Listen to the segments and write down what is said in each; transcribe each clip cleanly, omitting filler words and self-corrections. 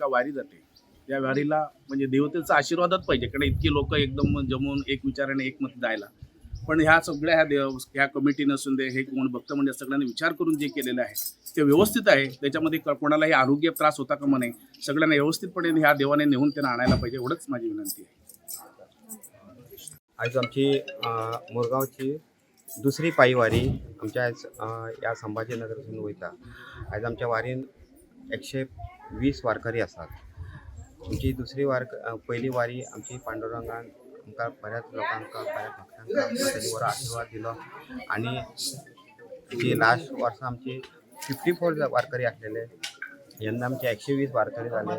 का वारी जाते, या वारीला म्हणजे देवतेचा आशीर्वादच पाहिजे, कारण इतकी लोक एकदम जमून एक विचाराने एकमत जायला. पण ह्या सगळ्या ह्या देव ह्या कमिटीनं असून दे, हे कोण भक्त म्हणजे सगळ्यांनी विचार करून जे केलेलं आहे ते व्यवस्थित आहे. त्याच्यामध्ये कोणालाही आरोग्य त्रास होता कामा नये. सगळ्यांना व्यवस्थितपणे ह्या देवाने नेऊन त्यांना आणायला पाहिजे, एवढंच माझी विनंती आहे. आयज आमची मुरगांवची दुसरी पायवारी आमच्या आयज ह्या संभाजीनगरसून वयता. आयज आमच्या वारीन 120 वारकरी आसात. आमची दुसरी वार, पयली वारी आमची पांडुरंगान आमकां बऱ्याच लोकांक, बऱ्याच भक्तांक आमकां तेणी बरो आशिर्वाद दिलो आनी जी लास्ट वर्सा आमची 54 वारकरी आसलेले, यंदा आमचे 120 वारकरी जाले.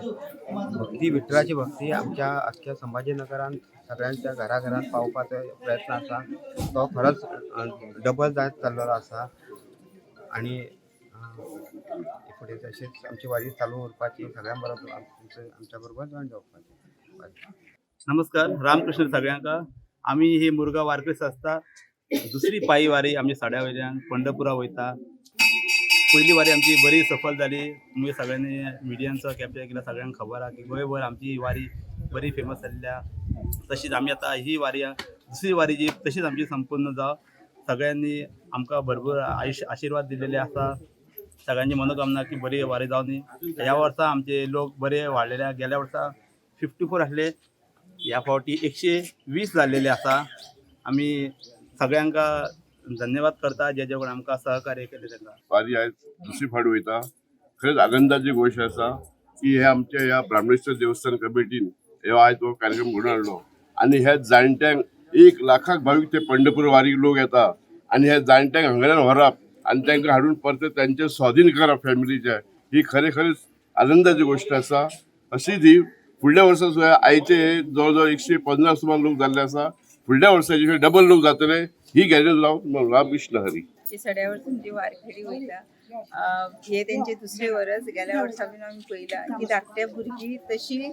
भक्ती, विठ्ठलाची भक्ती आमच्या अख्ख्या संभाजीनगरान सगळ्यांच्या घराघरात पावपाचो प्रयत्न आसा, तो खरोच डबल जायत चल्लेलो आसा आनी फुडें तशेंच आमची वारी चालू उरपाची, सगळ्यां बरोबर आमच्या बरोबर जॉयन जावपाची. नमस्कार, रामकृष्ण सगळ्यांक. आमी ही मुरगांव वारकरी संस्था दुसरी पायी वारी आमच्या सड्या वयल्यान पंढरपुरा वयता. पयली वारी आमची बरी सफल जाली. तुमी सगळ्यांनी मिडियांचो कॅप्चर केला. सगळ्यांक खबर आहा की गोंयभर आमची ही वारी बरी फेमस जाल्ली आहा. तशीच आमी आतां ही वारी, दुसरी वारी जी तशीच आमची संपूर्ण जावं. सगळ्यांनी आमकां भरपूर आयुश्य आशिर्वाद दिलेले आसा. सगळ्यांची मनोकामना की बरी वारी जावनी. ह्या वर्सा आमचे लोक बरे वाडलेले आहा. गेल्या वर्सा 54 आसले, ह्या फावटी 120 जाल्लेले आसा. आमी सगळ्यांक धन्यवाद करता, जे जे कोण आमकां सहकार्य केले तांकां. वारी आयज दुसरी फावट वयता. खरेंच आनंदाची गोश्ट आसा की हे आमच्या ह्या ब्राह्मणेश्वर देवस्थान कमिटीन हो आयज हो कार्यक्रम घडोवन हाडलो आनी ह्या जाणट्यांक, 1 लाखाक भावीक ते पंढरपूर वारीक लोक येता आनी ह्या जाणट्यांक हांगाच्यान व्हरप आनी तांकां हाडून परते तांचे स्वाधीन करप फॅमिलीचे, ही खरें खरेंच आनंदाची गोश्ट आसा. अशीच ही फुडल्या वर्सा सुद्दां आयचे हे जवळ जवळ 150 सुमार लोक जाल्ले आसा, फुडल्या वर्साचे डबल लोक जातले ही गॅरंटी लावन. रामकृष्ण हरी. जी सड्यावरसून जी वारकरी वयता, हे तेंचे दुसरे वरस. गेल्या वर्सा बीन आमी पळयला की धाकट्या भुरगीं तशी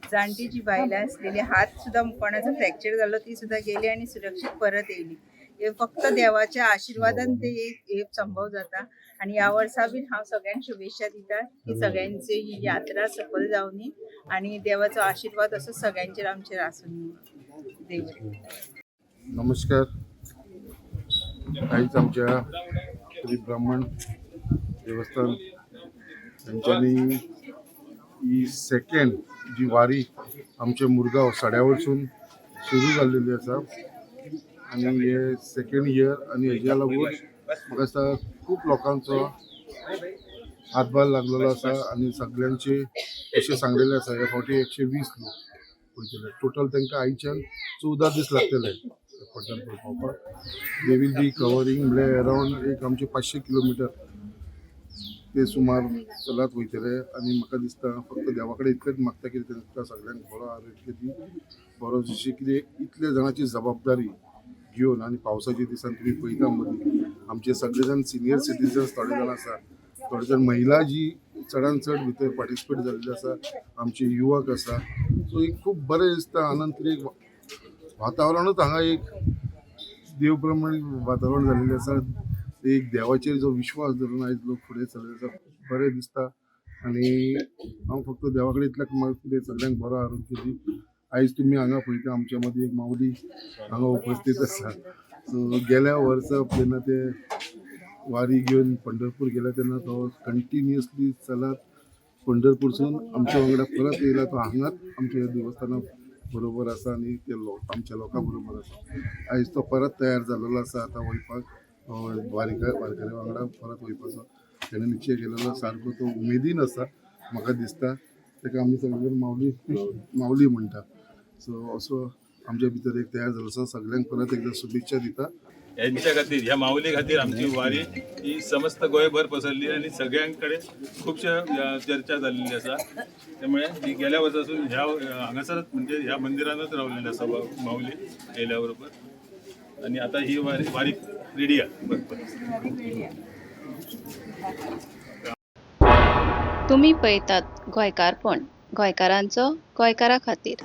जाणटी जी बायलां आसलेली, हात सुद्दां कोणाचो फ्रॅक्चर जाल्लो, ती सुद्दां गेली आनी सुरक्षीत परत येयली. हे फक्त देवाच्या आशिर्वादान ते एक हे संभव जाता आनी ह्या वर्सा बीन हांव सगळ्यांक शुभेच्छा दिता की सगळ्यांची ही यात्रा सफल जावनी आनी देवाचो आशिर्वाद असो सगळ्यांचेर आमचेर आसून. देव बरें. नमस्कार. आयज आमच्या श्री ब्राह्मण देवस्थान तांच्यांनी ही सेकंड जी वारी आमच्या मुरगांव सड्या वरसून सुरू जाल्लेली आसा आनी हे सेकंड इयर आनी हेज्या लागून म्हाका दिसता खूब लोकांचो हातभार लागलेलो आसा आनी सगळ्यांचे अशें सांगलेलें आसा, ह्या फावटी 120 लोक वयतले. टोटल तांकां आयच्यान 14 दीस लागतले पंढरपूर पावपाक. They will be covering म्हणल्यार अरावंड एक आमचे 500 किलोमिटर ते सुमार चलत वयतले. आनी म्हाका दिसता फक्त देवा कडेन इतलेंच मागता की तांकां सगळ्यांक बरो आरोग्य दी, बरो जशें कितें इतले जाणांची जबाबदारी घेवन. आनी पावसाच्या दिसान तुमी पळयता, मदीं आमचे सगळे जाण सिनियर सिटीजन्स थोडे जाण आसा, थोडे जाण महिला जी चडान चड भितर पार्टिसिपेट जाल्ले आसा, आमचे युवक आसा. सो एक खूब बरें दिसता, आनंद. एक वातावरणूच हांगा एक देव प्रमाणे वातावरण जाल्लें आसा. एक देवाचेर जो विश्वास धरून आयज लोक फुडें सरले आसा, बरें दिसता. आनी हांव फक्त देवा कडेन इतलें मागता कितें सगळ्यांक बरो आरोग्य दी. आयज तुमी हांगा पळयता, आमच्या मदीं एक माऊली हांगा उपस्थित आसा. सो गेल्या वर्सा जेन्ना ते वारी घेवन पंढरपूर गेले तेन्ना तो कंटिन्युअसली चलत पंढरपूरसून आमच्या वांगडा परत येयला. तो हांगाच आमच्या देवस्थाना बरोबर आसा आनी ते लोक आमच्या लोकां बरोबर आसा. आयज तो परत तयार जाल्लो आसा आतां वयपाक, वारकऱ्या वांगडा परत वयपाचो तेणे निश्चय केलेलो. सारको तो उमेदीन आसा म्हाका दिसता. ताका आमी सगळे माऊली माऊली म्हणटा. सो असो आमच्या भितर एक तयार जाल्लो आसा. सगळ्यांक परत एकदा शुभेच्छा दिता. यांच्या खातीर, ह्या माऊली खातीर आमची वारी ही समस्त गोंयभर पसरली आनी सगळ्यांकडे खुबशे चर्चा जाल्लेली आसा. त्यामुळे ही गेल्या वर्सासून ह्या हांगासरच, म्हणजे ह्या मंदिरानच रावलेली आसा माऊली येयल्या बरोबर आनी आतां ही वारी वारी रेडी आहा बरोबर. तुमी पळयतात गोंयकारपण, गोंयकारांचो गोंयकारा खातीर.